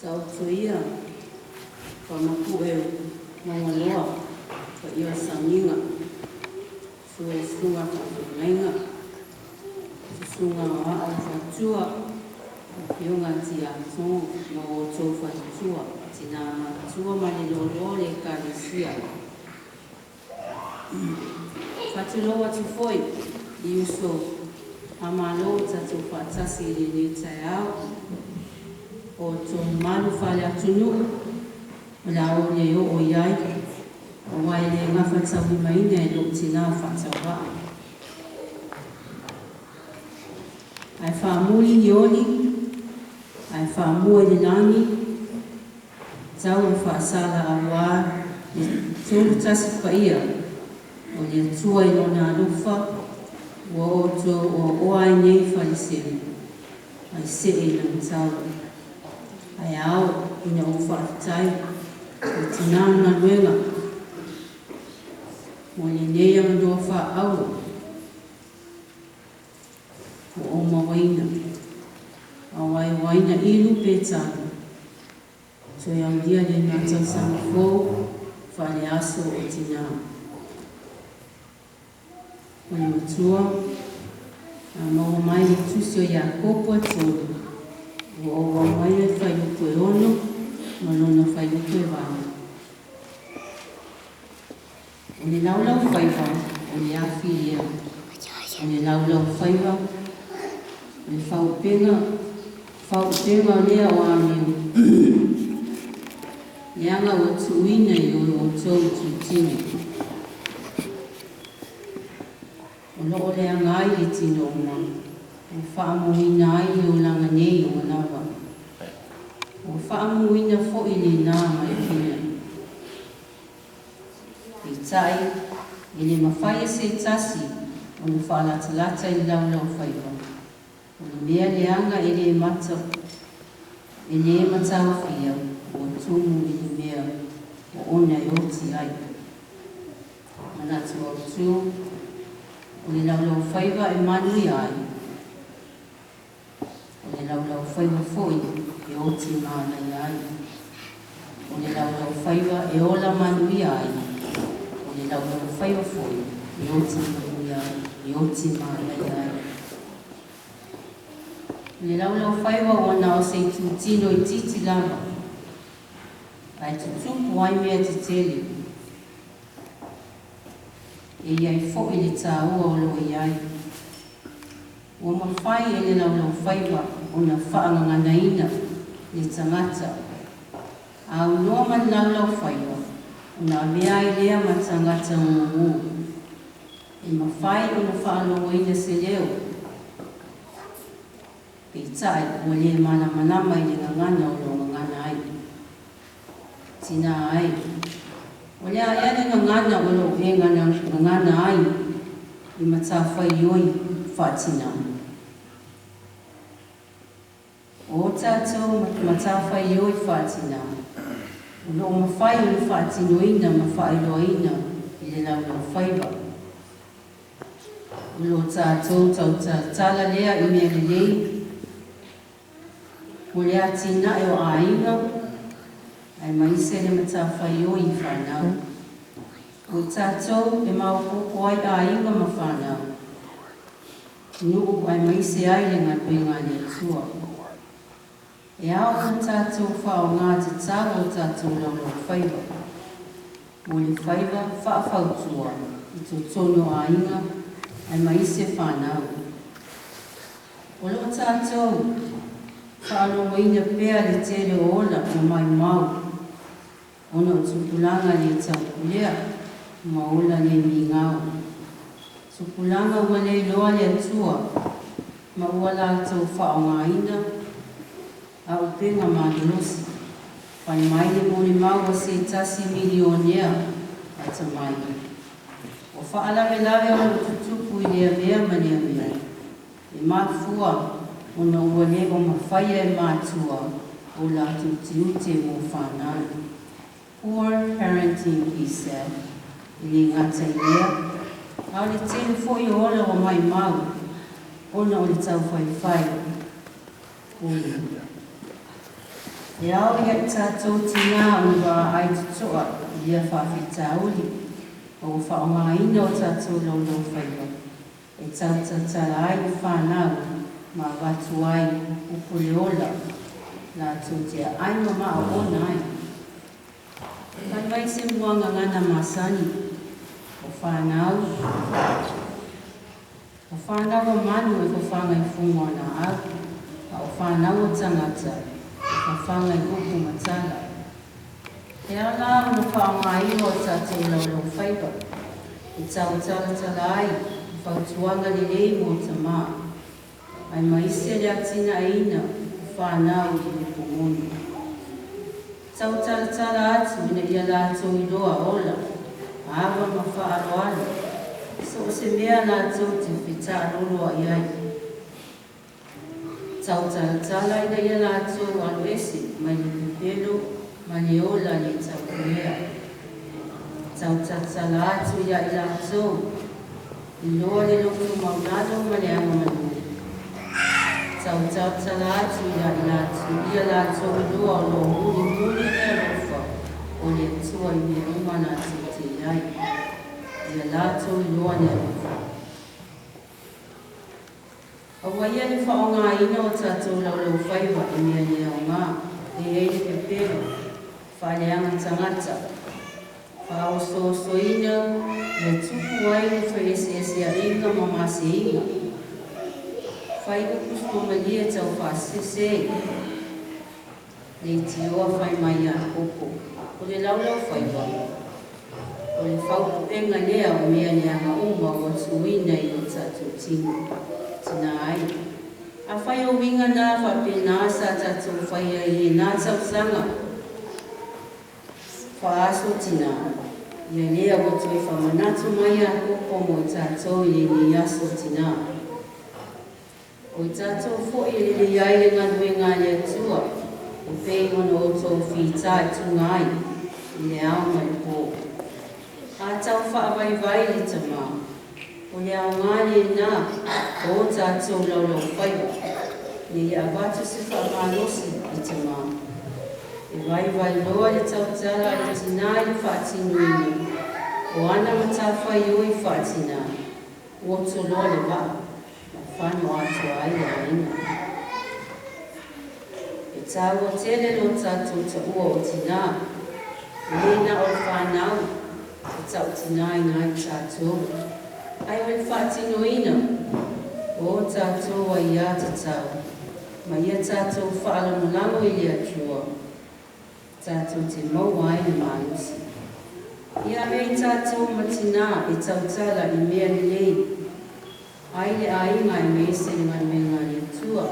Saotoia faamapu'e magaloa paia o sagiga, susu i susuga faafeagaiga, susuga aoao faletua, afioga tiakono ma outou faletua, tinā matutua ma le loaloa o le Ekalesia. Faatulou atu foi i uso a Malo ua tatou faatasi i lenei taeao, o outou mamalu faale-atunuu o le a ou le oo i ai, aua e le gafataulimaina e lou tinā faatauvaa. Ae faamuli ni oli, ae faamua i le lagi, tau le faasala auā le tolu tasi paia o le Atua i Lona alofa ua outou oaoa ai nei faleseu, ae see i lagitau. Ae ao ina ou faafetai i tinā o le galuega mo lenei avanoa faaauro ua ou mauaina, aua e oaina ilu pe talo, toe aulia lenā tausaga fou faaleaso o tinā. O le matua, a maua mai le tusi o Iakopo e 3, ua ou aumaia le fuaiupu e 6 ma lona fuaiupu e 8. O le laulaufaiva o le afi lea, o le laulaufaiva, o le faaupega, faaupega lea o amio, leaga ua tuuina i o outou itutino. O loo leaga ai le tino uma, ua faamuina ai le olaga nei o manava. Ua faamuina foi lenā ma le fina. Peitai, e le mafai e se tasi ona faalatalata i le laulaufaiva, o le mea leaga e le mata e le mataofia ua tumu i le mea o ona e oti ai. Manatu autu, o le laulaufaiva e manuia ai, o le laulaufaiva foi e oti manaia ai. O le laulaufaiva e ola manuia ai, o le laulaufaiva foi e oti manuia ai, e oti manaia ai. O le laulaufaiva ua na o se itutino itiiti lava, ae tutupu ai mea tetele. E i ai foi le tāua o lo o i ai. Ua mafai e le laulaufaiva ona faagaganaina le tagata. A aunoa ma le laulaufaiva, ona avea ai lea ma tagata gugu. E mafai ona faalogoina se leo, peitai ua le malamalama i le gagana o lo o gagana ai. Tinā e, o le a ea le gagana o lo o e gagana ai i matafaioi faatinā? O tatou matafaioi faatinā, o lo o mafai ona faatinoina ma faailoaina i le laulaufaiva. O lo tatou tautalatala lea i mea lelei mo le atinae o aiga, aemaise le matafaioi i fanau. O i tatou e maopoopo ai aiga ma fanau, nuu aemaise ai le galuega a le Atua. E ao ona tatou faaaogā tatau o tatou laulaufaiva mo le faiva faafautua i totonu o aiga aemaise fanau. O lo o tatou faalogoina pea le tele o ola ua maumau ona o tupulaga le taupulea ma ola le migao. Tupulaga ua le iloa le Atua ma ua latou faaaogāina auupega malolosi. Fai mai le molimau a se tasi milionea atamai. O faalavelave o lo o tutupu i lea mea ma lea mea, e mafua ona ua le o mafaia e matua o latou tiute mo fanau. Poor parenting, he said. E le gata i lea, a o le tele foi o ola ua maumau ona o le taufaifai o le E ao ia i tatou tinā ona vaai totoa i lea faafitauli ma ua faaaogaina o tatou laulaufaiva e tautatala ai i fanau ma avatu ai upu le ola latou te aai ma maaoona ai. Fai mai se muagagana masani, o fanau, o fanau a manu e fafaga i fuga o laau, a o fanau a tagata e fafaga i upu ma tala. E ao la ona faaaogaina o tatou laulaufaiva e tautalatala ai i fautuaga lelei mo tamā, aemaise le atinaeina o fanau i upu moni. Tautalatala atu ina ia latou iloa ola, ava ma faaaloalo i so o se mea latou te fetaaloloai ai. Tautalatala ina ia latou aloese mai le pepelo ma le ola le taupuea. Tautalatala atu ia i latou iloa le loto maualalo ma le agamalu. Tautalatala atu ia i latou ia latou iloa o lo o mulimuli le alofa o le Atua i mea uma latou te i ai. Ia latou iloa le alofa. Aua ia le faaaogaina o tatou laulaufaiva i mea le aoga e i ai le pepelo, faaleaga tagata, faaosoosoina ia tupu ai le feeseeseaiga ma maseiga, fai upu suamalie taufaasese, leitioa fai mai ia koko. O le laulaufaiva, o le faupuega lea o mea leaga uma ua tuuina i o tatou tino. Tina ai. Afai o uiga na faapena sa tatou faia i lena tausaga faaaso tinā, ia lea ua toe faamanatu mai Iakopo mo i tatou i lenei aso tinā. O i tatou foi e lelei ai le galuega a le Atua, e pei ona outou fitaituga ai i le ao ma le po. A tau faavaivai le tamā, o le aoga lena o tatou laulaufaiva, ina ia avatu se faamalosi i tamā. E vaivai loa le tautala a le tinā i le faatinoina o ana matafaioi faatinā, ua toloa le vaa ma fano atoa ai le aiga. E taua tele lo tatou taua o tinā, e le na o le fanau e tautinaina ai tatou, ae o le faatinoina o tatou aiā tatau ma ia tatou faalagolago i le Atua tatou te maua ai le malosi. Ia avea i tatou ma tinā e tautala i mea lelei ai le aiga aemaise le galuega a le Atua.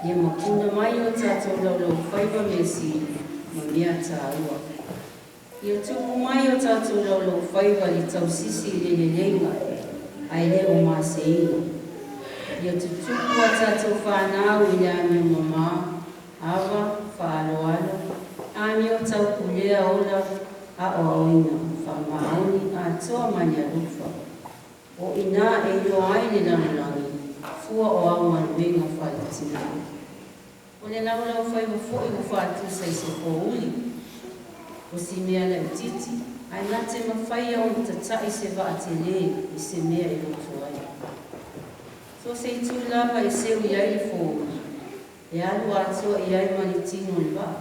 Ia mapuna mai o tatou laulaufaiva mea sili ma mea taua. Ia tupu mai o tatou laulaufaiva le tausisi i le leleiga ae le o maseiga. Ia tutupu a tatou fanau i le amio mamā, ava, faaaloalo, amio taupulea ola aoaoina, faamaoni atoa ma le alofa. O i ina e iloa ai le lalolagi fua o au galuega faaletinā. O le laulaufaiva foi ua faatusa i se fouli, o si mea laitiiti, ae na te mafaia ona tata'i se vaa telē i se mea e loto ai. So o se itu lava e seu i ai le fouli, e alu atoa i ai ma le tino o le vaa.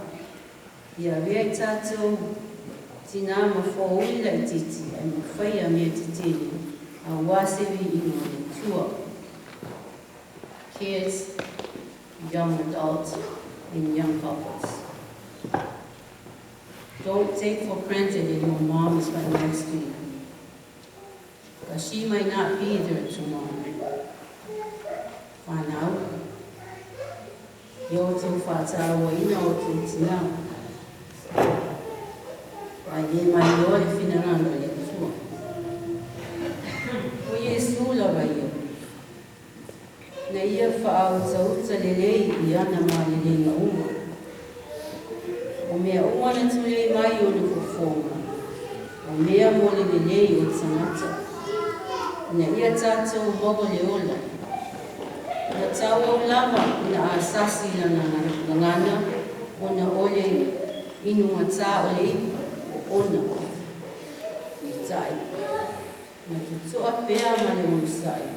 Ia avea i tatou tinā ma fouli laitiiti ae mafaia mea tetele auā se viiga o le Atua. Kids, young adults, and young couples. Don't take for granted that your mom is right next to you, because she might not be there tomorrow. Fanau, ia outou faatauaina o outou tinā, ae le mailoa le finagalo o le Atua. O Iesu lava ia, na ia faautauta lelei i ana malelega uma. O mea uma na tulei mai i ona fofoga, o mea mo le lelei o tagata, ina ia tatou maua le ola. Ua tauau lava ina asasi lana gagana Ona o le inugatā o le ipu o ona, peitai, na toto'a pea ma le onosa'i,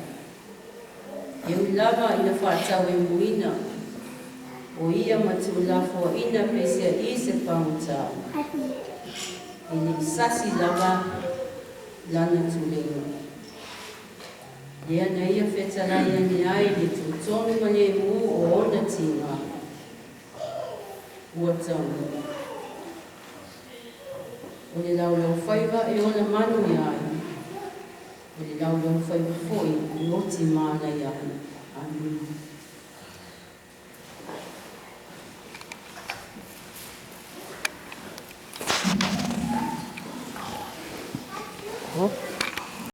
e ui lava ina faatauemuina o ia ma tuulafoaina peiseai se pagota, e le'i sasi lava lana tuleiga. Lea na ia fetalai ane ai le totogimalemu o ona tiga ua taunuu. O le laulaufaiva e ola manuia ai, o le laulaufaiva foi e oti manaia ai. Amene.